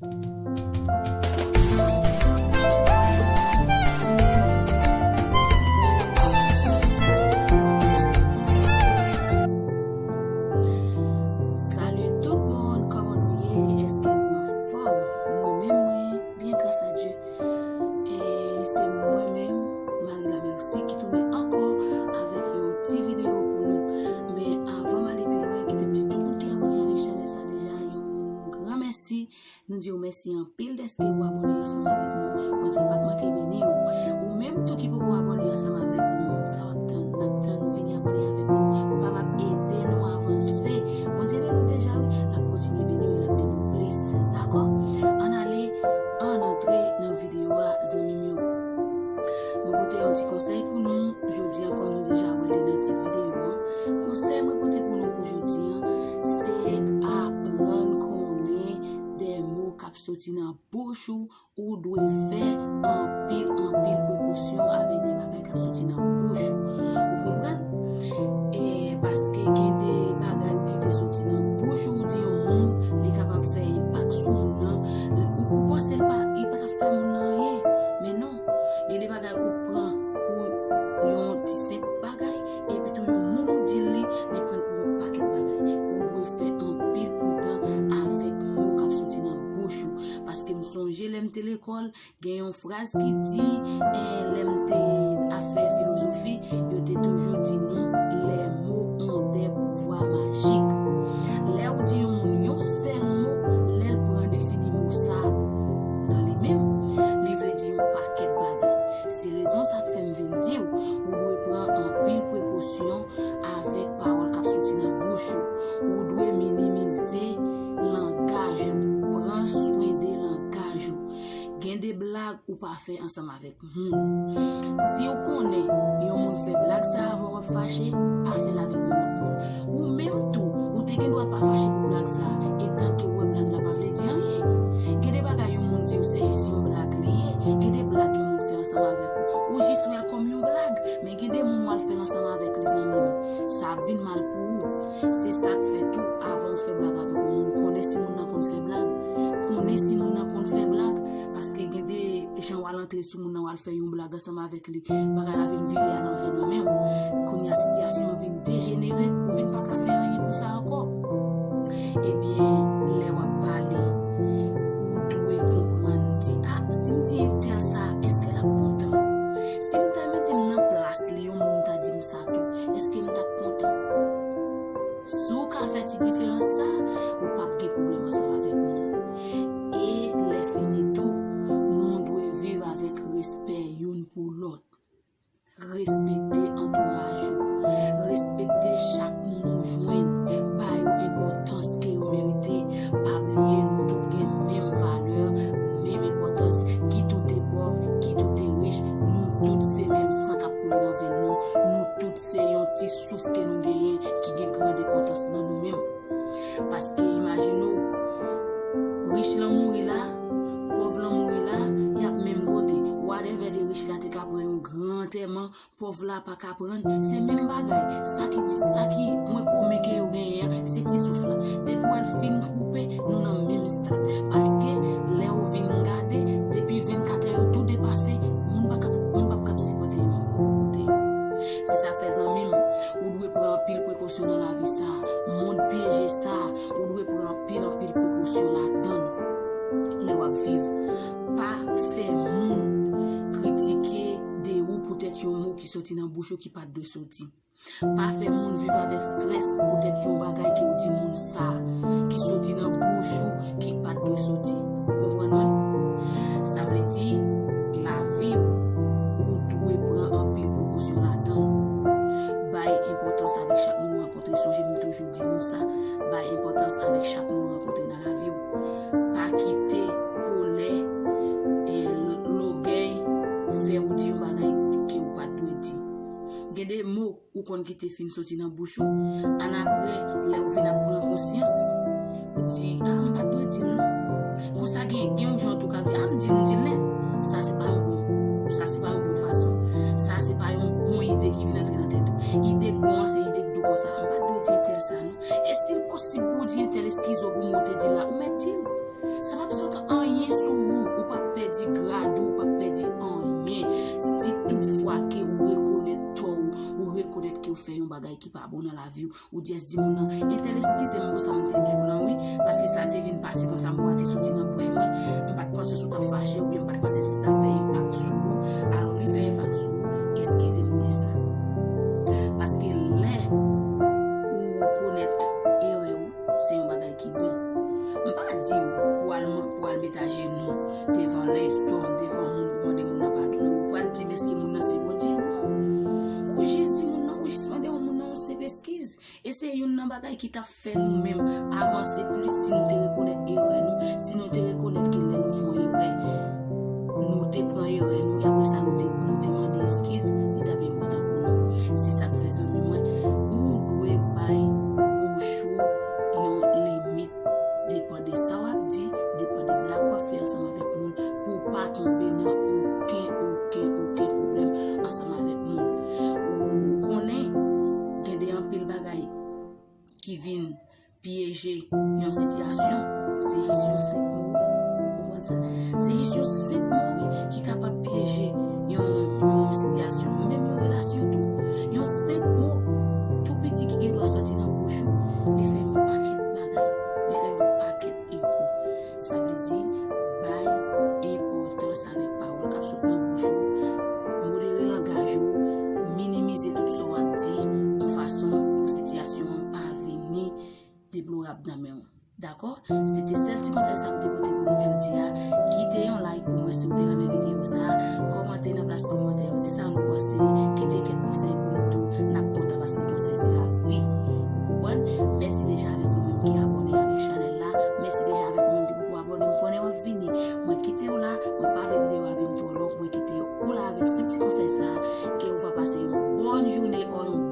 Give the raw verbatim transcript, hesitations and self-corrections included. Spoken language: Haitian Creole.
Salut tout moun, kòman nou ye? Èske nou anfòm? Mwen menm, mwen byen, gras a Dye. E se mwen menm, Marie Lamercie, ki tounen ankò avèk yon ti videyo pou nou. Men avan m ale pi lwen, kite m di tout moun ki abòne avèk chanèl sa deja yon gran mèsi. Nou di w mèsi anpil dèske ou abòne ansanm avèk nou. Bondye p ap manke beni w. Ou menm tou ki poko abòne ansanm avèk nou, sa w ap tann? N ap tann ou vini abòne avèk nou pou kapab ede nou avanse. Bondye beni w deja, wi. L ap kontinye beni w, l ap beni w plis. Dakò? Ann ale, ann antre nan videyo a, zanmi m yo. Mwen pote yon ti konsèy pou nou jodi a, kòm nou deja wè li nan tit videyo a. Konsèy mwen pote pou nou pou jodi a, se aprann konnen de mo k ap soti nan bouch ou, ou dwe fè anpil, anpil prekosyon avèk de bagay k ap soti nan bouch ou. Ou konprann? E paske gen de bagay ou kite soti nan bouch ou, ou di yon moun, li kapab fè enpak sou moun nan. Ou, ou panse l pa, li pa t ap fè moun nan anyen. Men non, gen de bagay ou pran pou yon ti senp bagay, epi tou yon moun ou di l li, li pran l pou yon pakèt bagay. Ou dwe fè anpil pridan avèk mo k ap soti nan bouch ou. Paske m sonje lè m te lekòl, gen yon fraz ki di, eh, lè m te ap fè filozofi, yo te toujou di nou, les mots ont des pouvoirs magiques. Lè ou di yon moun yon sèl mo, lè l pran defini mo sa nan li menm, li vle di yon pakèt bagay. Se rezon sa k fè m vin di w, ou dwe pran anpil prekosyon avèk pawòl k ap soti nan bouch ou. Ou dwe minimize langaj ou. Pran swen de langaj ou. Gen de blag ou pa fè ansanm avèk moun. Si w konnen yon moun fè blag sa avè w, w ap fache, pa fè l avèk yon lòt moun. Ou menm tou, ou te gen dwa pa fache pou blag sa, etan ke w wè blag la pa vle di anyen. Gen de bagay yon moun di w, se jis yon blag li ye. Gen de blag yon moun fè ansanm avèk ou, ou jis wè l kòm yon blag. Men gen de moun w al fè l ansanm avèk li, zanmi m, sa ap vin mal pou ou. Se sa k fè tou, avan w fè blag avèk yon moun, konnen si moun nan konn fè blag. Konnen si moun nan konn fè blag. Paske gen de jan w al antre sou moun nan, w al fè yon blag ansanm avèk li, bagay la vin vire alanvè nan men w. Kounye a, sitiyasyon an vin dejenere, ou vin pa ka fè anyen pou sa ankò. Ebyen, lè w ap pale, ou dwe konprann, di, "A, si m di entèl sa, èske l ap kontan? Si m ta mete m nan plas li, yon moun ta di m sa tou, èske m t ap kontan?" Si w ka fè ti diferans sa, ou p ap gen pwoblèm ansanm avèk moun. E lè fini tou, nou dwe viv avèk respè youn pou lòt. Respekte antouraj ou. Respekte chak moun ou jwenn. Ba yo enpòtans ke yo merite. Pa bliye, nou tout gen menm valè, menm enpòtans. Kit ou te pòv, kit ou te rich, nou tout se menm san k ap koule nan venn nou. Nou tout se yon ti souf ke nou genyen ki gen gran enpòtans nan nou menm. Paske imajine w, rich lan mouri la, pòv lan mouri la, y ap menm kote. Whatever de rich la te ka pran yon gran antèman, pòv la pa ka pran, se menm bagay. Sa ki di, sa ki pwen komen ke yo genyen an, se ti souf la. Depi w wè l fin koupe, nou nan menm estad. Paske lè ou vin gade, depi vennkat è yo tou depase, moun pa ka, moun p ap kab sipòte yo ankò bò kote yo. Se sa fè, zanmi m, ou dwe pran anpil prekosyon nan lavi sa a. Mond pyeje sa a, ou dwe pran anpil, anpil prekosyon ladan l. Lè w ap viv, pa fè moun kritike de ou poutèt yon mo ki soti nan bouch ou ki pa t dwe soti. Pa fè moun viv avèk strès poutèt yon bagay ke w di moun sa a, ki soti nan bouch ou, ki pa t dwe soti. Ou konprann mwen? Sa vle di, lavi w, ou dwe pran anpil prekosyon ladan l. Bay enpòtans avèk chak moun ou rankontre. Sonje m toujou di nou sa, bay enpòtans avèk chak moun ou rankontre nan lavi w. Pa kite kolè, e, lògèy fè w di yon bagay ke w pa t dwe di. Gen de mo ou konn kite fin soti nan bouch ou, annapre, lè ou vin ap pran konsyans, ou di, "A, m pa t dwe di l non." Konsa gen, gen yon jan tou ka di, "A, m di l, m di l nèt." Sa se pa yon bon, sa se pa yon bon fason. Sa se pa yon bon ide ki vin antre nan tèt ou. Ide k bon an se ide k dou konsa, "M pa t dwe di entèl sa non." E si l posib pou w di entèl eskize w pou mo w te di l la, ou mèt di l. Sa p P ap sot anyen sou ou, ou p ap pèdi grad ou, ou p ap pèdi anyen. Si toutfwa ke ou rekonèt tò ou, ou rekonèt ke ou fè yon bagay ki pa bon nan lavi w, ou just di moun nan, entèl, eskize m pou sa m te di w lan, wi, paske sa te vin pase konsa, mo a te soti nan bouch mwen, m pa t panse si w t ap fache, oubyen m pa t panse si sa t ap fè enpak sou ou, alò li fè enpak sou ou, eskize m de sa. Paske lè ou rekonèt erè w, se yon bagay ki bon. M pa di w pou al, pou al met ajenou devan lèzòm, devan moun, pou mande moun nan padon. Ou pral di m èske moun nan se Bondye? Non. Ou jis di moun nan, ou jis mande moun nan yon senp eskiz. E se youn nan bagay ki t ap fè nou menm avanse plis si nou te rekonèt erè nou, si nou te rekonèt ke lè nou fè yon erè, nou te pran erè nou, e apre sa nou te, nou te mande eskiz, li t ap enpòtan pou nou. Se sa k fè, zanmi mwen, ou dwe bay bouch ou yon limit. Depan de sa w ap di, depan de blag w ap fè ansanm avèk moun, pou w pa tonbe nan okenn, okenn, okenn pwoblèm ansanm avèk moun. Ou konnen, gen de anpil bagay ki vin pyeje yon sitiyasyon, se jis yon senp mo, wi. Ou konprann sa? Se jis yon senp mo, wi, ki kapab pyeje yon, yon sitiyasyon, menm yon relasyon tou. Yon senp mo tou piti ki gen dwa sòti nan bouch ou, li fè yon pakèt bagay, li fè yon pakèt eko. Sa vle di, bay enpòtans avèk pawòl k ap sot nan bouch ou, modere langaj ou, minimize tout sa w ap di, yon fason pou sitiyasyon an pa vini deplorab nan men w. Dakò? Se te sèl ti konsèy sa m te pote pou nou jodi a. Kite yon like pou mwen si w te renmen videyo sa. Kòmante nan plas kòmantè yo. Di sa nou panse. Kite kèk konsèy pou nou tou. N ap kontan paske konsèy se lavi. Ou konprann? Mèsi deja avèk ou menm ki abòne avèk chanèl la. Mèsi deja avèk ou menm ki poko abòne. M konnen w ap vini. Mwen kite w la. Mwen pa vle videyo a vini twò long. Mwen kite w la avèk senp ti konsèy sa. Ke ou va pase yon bòn jounen ou yon